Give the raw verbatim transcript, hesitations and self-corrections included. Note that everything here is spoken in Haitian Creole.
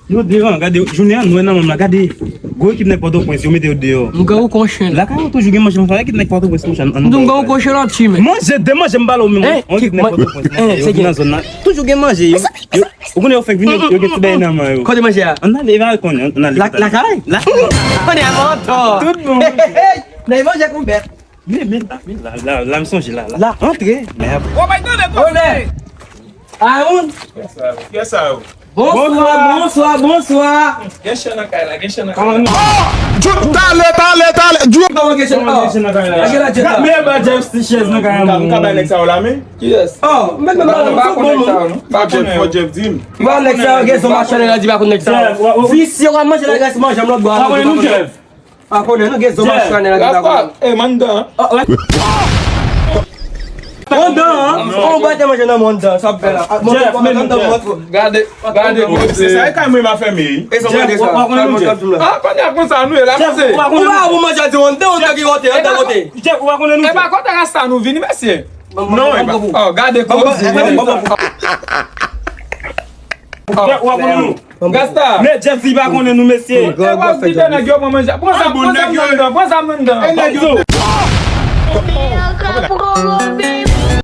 Yo devan, gade, jounen an nwè nan menm la, gade. Gwo ekip nèg Pòtoprens, yo mete yo deyò. M gen ou konchen. Lakay ou toujou gen manje, lakay ekip nèg Pòtoprens, monchè. M gen ou konchen la, ti men. Manje, de manje, m pale ou menm. On ekip nèg Pòtoprens, yo vin nan zòn nan. Toujou gen manje, yo. Ou konnen yo fèk vini, yo gen ti bagay nan men yo. Kote manje a? Ann ale, va konnen, ann ale. Lakay? Lakay. Konnen a mòtò. Tout bon. Hey, hey, hey. Nan manje konbèt. Men, men, la, men, la, la, la, m sonje la, la. La. Antre, mèd. Onè. Aoun. Kiyès sa yo? Bonswa, bonswa, bonswa. Gen chen nan kay la, gen chen nan kay la. Talè, talè, talè. Kòman gen chen nan kay la? Gen la, gen la. Men ba Jeff ti chèz nan kay la. M ka bay nèg sa yo la men. Kiyès? Oh, m pa konn nèg sa yo non. Pa Jeff, fò Jeff di m. Bon, nèg sa yo gen zon machann la di pa konn nèg sa yo. Visye, w ap manje la grès manje m lòt bò. Pa konnen nou, Jeff. Pa konnen nou gen zon machann la di pa konnen. E mandan. Mandan, an? On bwa te manje nan mandan, sa ap fè la. Jeff, men nou, Jeff. Gade, gade. Se sa e kay mwen ma fèmen. E sa mwen de sa. Pa konnen nou, Jeff. Ah, konnen konsa nou e la. Jeff, ou pa konnen nou. Ou pa pou manje di on de, on de ki wote, on de wote. Jeff, ou pa konnen nou. E pa kote rasta nou vini, mesye. Non, e pa. Oh, gade kozi. Jeff, ou pa konnen nou. Rasta. Men Jeff di pa konnen nou, mesye. E w ap di de nèg yo pran manje. Pran zam, pran zam nan dan, pran zam nan dan. E nèg yo.